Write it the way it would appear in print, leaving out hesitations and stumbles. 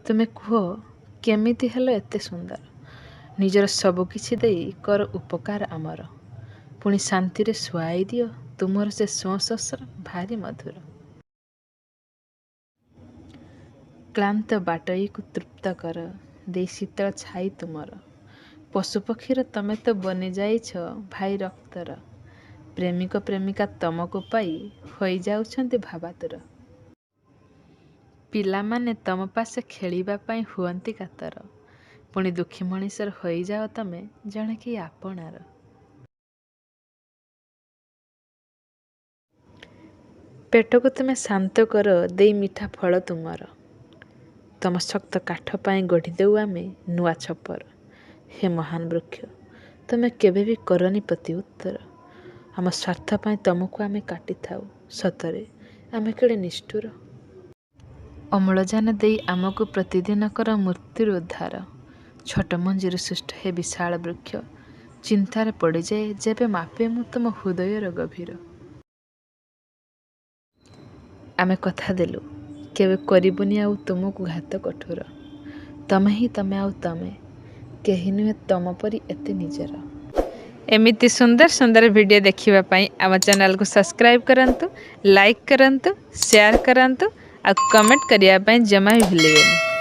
ତୁମେ କୁହ କେମିତି ହେଲ ଏତେ ସୁନ୍ଦର? ନିଜର ସବୁକିଛି ଦେଇ କର ଉପକାର ଆମର। ପୁଣି ଶାନ୍ତିରେ ଶୁଆଇ ଦିଅ, ତୁମର ସେ ସୋଁ ଭାରି ମଧୁର। କ୍ଳାନ୍ତ ବାଟୋଇକୁ ତୃପ୍ତ କର ଦେଇ ଶୀତଳ ଛାଇ ତୁମର। ପଶୁପକ୍ଷୀର ତମେ ତ ବନିଯାଇଛ ଭାଇ ରକ୍ତର। ପ୍ରେମିକ ପ୍ରେମିକା ତମକୁ ପାଇ ହୋଇଯାଉଛନ୍ତି ଭାବାତୁର। ପିଲାମାନେ ତମ ପାଶେ ଖେଳିବା ପାଇଁ ହୁଅନ୍ତି କାତର। ପୁଣି ଦୁଃଖୀ ମଣିଷର ହୋଇଯାଅ ତମେ ଜଣେ କି ଆପଣାର। ପେଟକୁ ତୁମେ ଶାନ୍ତ କର ଦେଇ ମିଠା ଫଳ ତୁମର। ତମ ଶକ୍ତ କାଠ ପାଇଁ ଗଢ଼ିଦେଉ ଆମେ ନୂଆ ଛପର। ହେ ମହାନ ବୃକ୍ଷ, ତୁମେ କେବେ ବି କରନି ପ୍ରତିଉତ୍ତର। ଆମ ସ୍ୱାର୍ଥ ପାଇଁ ତମକୁ ଆମେ କାଟିଥାଉ, ସତରେ ଆମେ କେଡ଼େ ନିଷ୍ଠୁର। ଅମ୍ଳଜାନ ଦେଇ ଆମକୁ ପ୍ରତିଦିନ କର ମୃତ୍ୟୁରୁ ଉଦ୍ଧାର। ଛୋଟ ମଞ୍ଜିରୁ ସୃଷ୍ଟ ହେ ବିଶାଳ ବୃକ୍ଷ, ଚିନ୍ତାରେ ପଡ଼ିଯାଏ ଯେବେ ମାପେ ମୁଁ ତୁମ ହୃଦୟର ଗଭୀର। ଆମେ କଥା ଦେଲୁ କେବେ କରିବୁନି ଆଉ ତୁମକୁ ଘାତ କଠୋର। ତମେ ହିଁ ତମେ ଆଉ ତମେ, କେହି ନୁହେଁ ତମ ପରି ଏତେ ନିଜର। ଏମିତି ସୁନ୍ଦର ସୁନ୍ଦର ଭିଡ଼ିଓ ଦେଖିବା ପାଇଁ ଆମ ଚ୍ୟାନେଲକୁ ସବସ୍କ୍ରାଇବ୍ କରନ୍ତୁ, ଲାଇକ୍ କରନ୍ତୁ, ସେୟାର କରନ୍ତୁ ଆଉ କମେଣ୍ଟ କରିବା ପାଇଁ ଜମା ବି ଭୁଲିବେନି।